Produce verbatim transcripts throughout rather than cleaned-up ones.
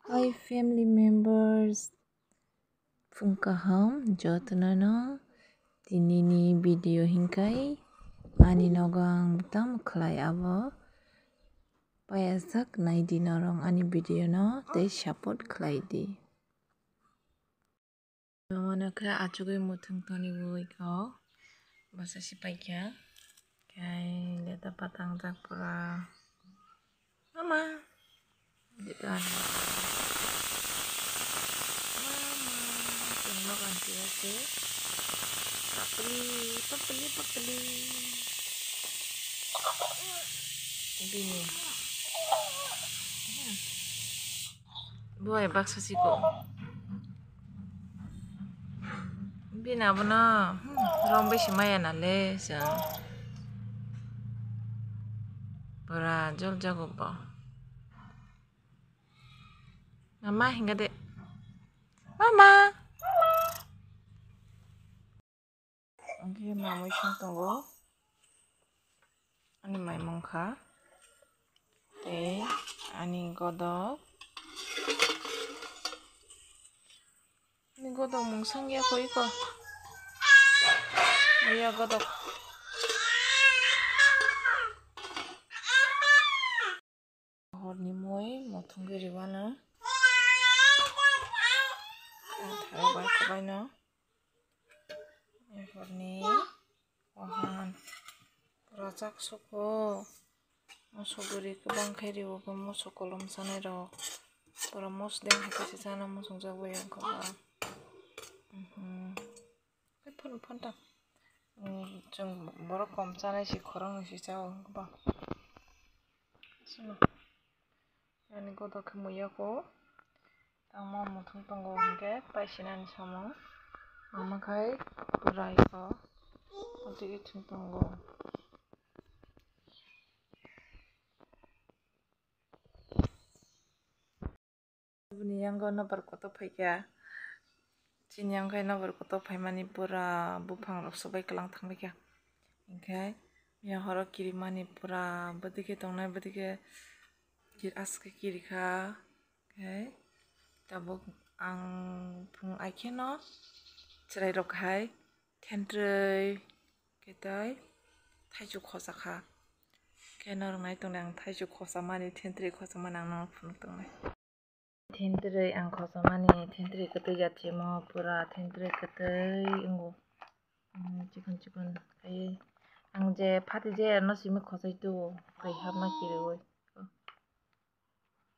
Hi family members, phung kaham jotono no. Tinini video hinkai ani nogo ang bwtang khlai abo payajak nai di norong ani video no tei support khlai di. Mano khe achugwi muthung toni bui kok bwsa si paikha. Khai leta patang jak pura. Mama. Dita. Mama. Tengno kanti ase. Papli, papli, papli. Bini. Buai baksa siko. Bini abono, hmm, rom bai si maya na le chwng. Pura jol jago bo. Mama hinga de. Mama. Ang khe mamui song tongo. Ani mai mungkha. Tei ani godok. Ani godok mung sang ya koi ko. Iya godok. Horni mui muthungwi riwano. Ang tharo bai kobaino. Horni wahan rajak suko. Mosok guri kwbang khe riwo bo mosok kolom chanai rok. Pura mosdeng hai khe se chana muchungjak bai ang kha ba. Mhm. Hai phone, phone ta. Chwng borok kom chanai si khoroknwi si chao wngkha ba. Sino. Ani godok khe muiya kho. Tangma muthung tongo hinkhe paisinani samung. Mama khai bwrai kho. Otigi thung tongo. Bini yango nobar kotor phaikha. Chini yango khe nobar kotor phaimani pura buphang rok swbai kwlang thangbaikha. Hinkhe ya horo kirimani pura bwdwkhe tongnai, bwdwkhe kir-, aske kirikha. Hinkhe tabuk ang phung aikheno chwrairok hai thentrwi khe tei thaichuk khosa kha. Khe norok nai tongdi ang thaichuk khosamani, thentrwi khosamani ang norok phunuk tongnai. Thentrwi ang khosamani, thentrwi kwtwi jat simo pura thentrwi kwtwi wngo. Hmm, chikon chikon khai ang je phati je no simi khosai tu twi hapna kiriwi.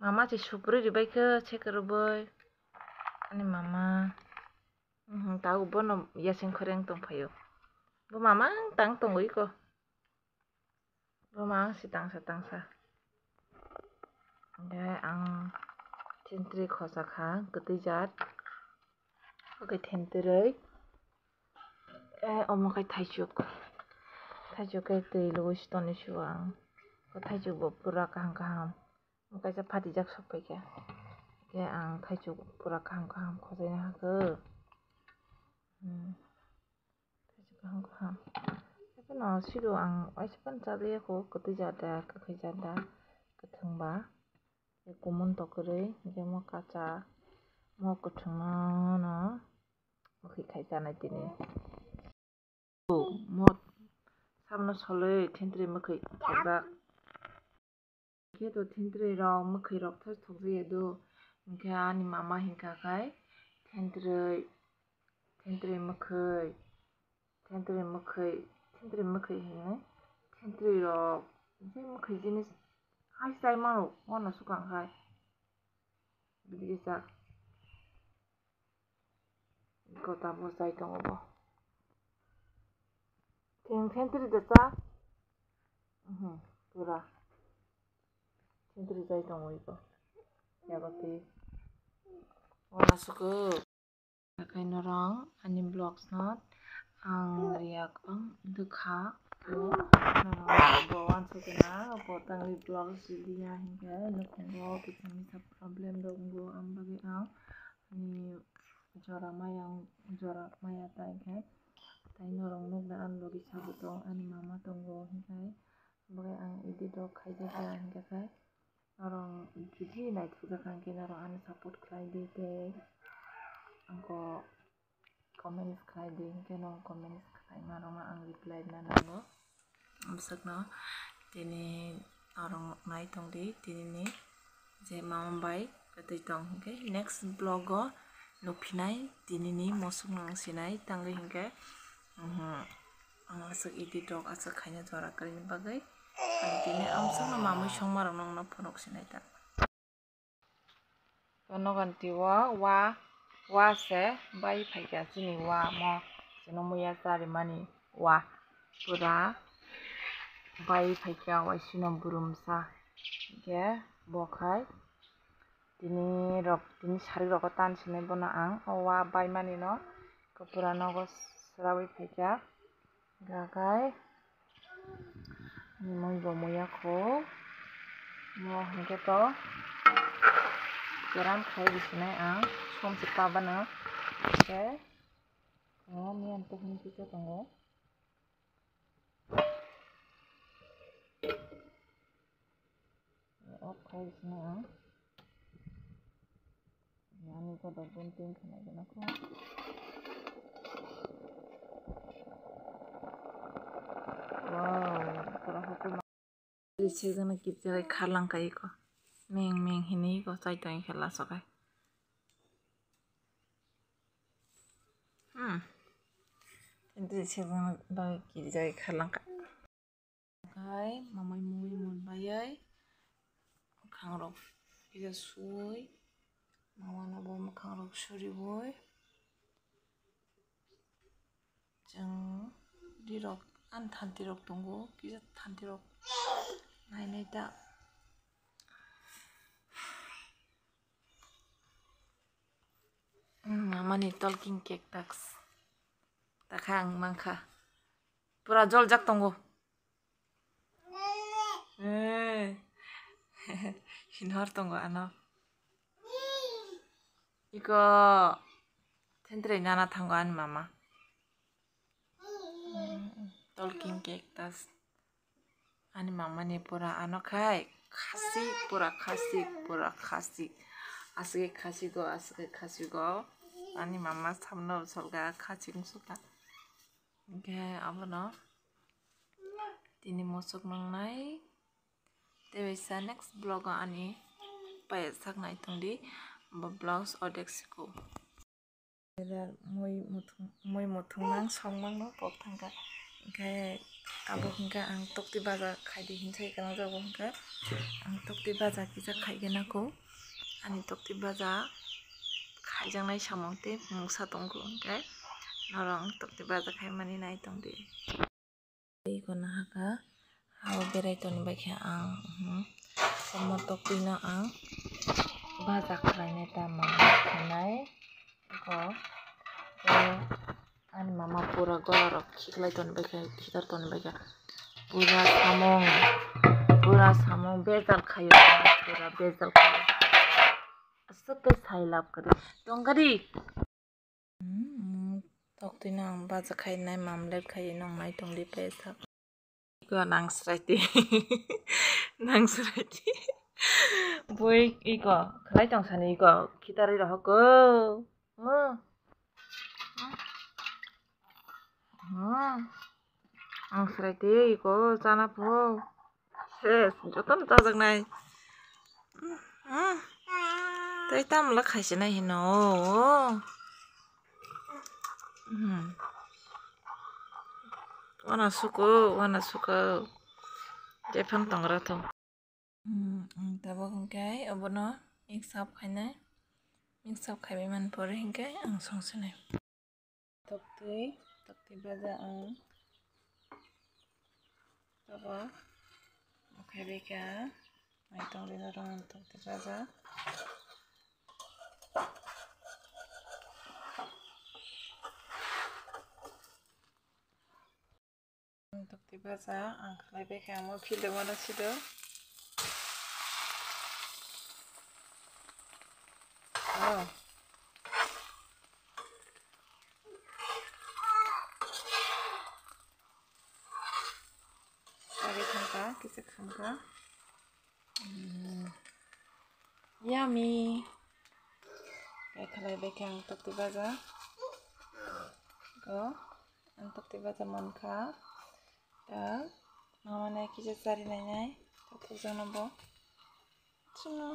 Mama se suprwi ribaikhe sekarwi. Ani mama. Mhm, tabuk bono yaseng khoreng tongphaio. Bo mama ang tang tongwi ko. Bo mama ang si tangsa tangsa. Hinkhe ang thentrwi khosa kha, kwtwi jat. Oke, thentrwi. Eh, omo khe thaichuk. Thaichuk khe twi logwi si tonwi sio ang. O thaichuk bo pura kaham kaham. Kaisa phatijak sok paikha. Khe ang thaichuk pura kaham kaham khojaina hakhe. Hmm. Thaichuk kaham kaham. Haikhe no siro ang waisa phano chajakya kho, kwtwi jada, kwkhwi jada, kwthwng ba. Kumun tokrwi, hinkhe mo kacha, mo kwthwngno no. Okhwi khai chanai tini. Mo samno solwi thentrwi mwkhwi thokjak. Khe to thentrwi rok mwkhwi rok thok thokjaya do. Hinkhe ani mama hinkha khai thentrwi, thentrwi mwkhwi, thentrwi mwkhwi, thentrwi mwkhwi hinwi thentrwi rok je mwkhwi jinis hai chai mano wano swkang khai. Bidi kisa. Gota bo chai tongo bo. Theng thentri da cha. Mhm, pura. Thentri chai tongo iko. Yago twi. Ona suku. Hakai norong ani vlogs no ang riya kwbang dukha. Norong bo wansukna bo tangwi vlogs riya hinkhe nukhungo kisa misa problem rok wngo, ang bagwi ang ani jora maya, jora maya ta hinkhe tei norok nukna ang logi sago tong, ani mama tongo hinkhe bagwi ang edit rok khaijak ya hinkhe khe Norok jodi naithokjak kha hwnkhe norok ano support khlai di tei angkhe comments khlai di, hwnkhe norok comments khlaima rokno ang reply rwna nango. Bwswkno tini norok nai tong di, tinini je mama bai kwtwi tong hwnkhe next vlog o nukphinai, tinini mosok no ang sinai tangwi hwnkhe, mhm, ang aswk edit rok aswk khaina jora kwrwini bagwi ang tini amsokno mamwi songma rokno phunuk sinai ta. Nogo twi o wa, wa se bai phaikha chini wa mo, chini muya charimani wa pura bai phaikha waisino burumsa. Hwnkhe bo khai tini rok, tini sari rogo tan sinai bono ang o wa bai mani no pura nogo srawi phaikha. Gagai. Mui bo muya kho. Mo hwnkhe to keran khai bisinai ang som se pabano. Hwnkhe o miyan tuhum kisa tongo. Off khai bisinai ang. Ani goda bunting khwnai gana kho. Wow, pura hotel ma. Ri sejana kipjagai kharlang kai ko. Meng meng hini ko chai tong khe laso kai. Hmm. Ri sejana bagwi kipjagai kharlang kai. Khai mamai mui mun bayai mwkhang rok kisa suwi mama no bo mwkhang rok suriwi chwng ri rok ani thanti rok tongo kisa thanti rok nai nai ta. Mama ni talking cactus takha ang mankha. Pura joljak tongo. Eh. Hinhor tongo ano. Iko thentre nana thango ani mama. Talking cactus. Ani mama ni pura ano khai khasik, pura khasik, pura khasik. Aswk khasigo, aswk khasigo. Ani mama samno solga khasik suka. Hwnkhe abono tini mosok nangnai. Tei waisa next vlog o ani payas sak nai tongdi. Bo blouse odek siko. Mui muthung, mui muthung nang song mangno kok thangkha. Hwnkhe abo hwnkhe ang tokti baja khaidi hinsai kana jago hwnkhe ang tokti baja kisa khaigena ko. Ani tokti baja khaijaknai samung tei mungsa tongkho hwnkhe norok ang tokti baja khaimani nai tongdi. Tei kono haka hao berai toni bai khe ang, hmm, komo toktwi no ang baja khlainai tamo khainai. Eko, tei ani mama pura gola rok khiklai toni bai khe, khitar toni bai khe. Pura samung, pura samung bejal khaio, pura bejal khaio. Aswk khe sai lab kwrwi tong gari. Hmm, toktwi no ang baja khainai, mamlep khai nong nai tongdi pesa. Iko nang sraiti. Nang sraiti. Boi iko khlai tong sani iko khitarwi rohok ko. Hmm. Hmm. Ang sraiti iko chana pho. Ses, jotono chajaknai. Hmm. Tei tamla khaisinai hino. Hmm. Wana suko, wana suko. Jephang tongra thung. Hmm, ang tabuk hwnkhe obono mix up khainai. Mix up khaibai man pore hwnkhe ang songsinai. Toktwi, toktwi baja ang. Tabuk khaibai kha. Naitong rina rong toktwi baja. Tokti baja ang khlai bai kha, omo philwk mano side. Oh. Age thangkha, kisa khamkha. Hmm. Mami. Khe khlai bai khe ang tokti baja. Go. Ang tokti baja mankha. Ta. Mama nai kisa chari nai nai. Tathok jano bo. Chwngno.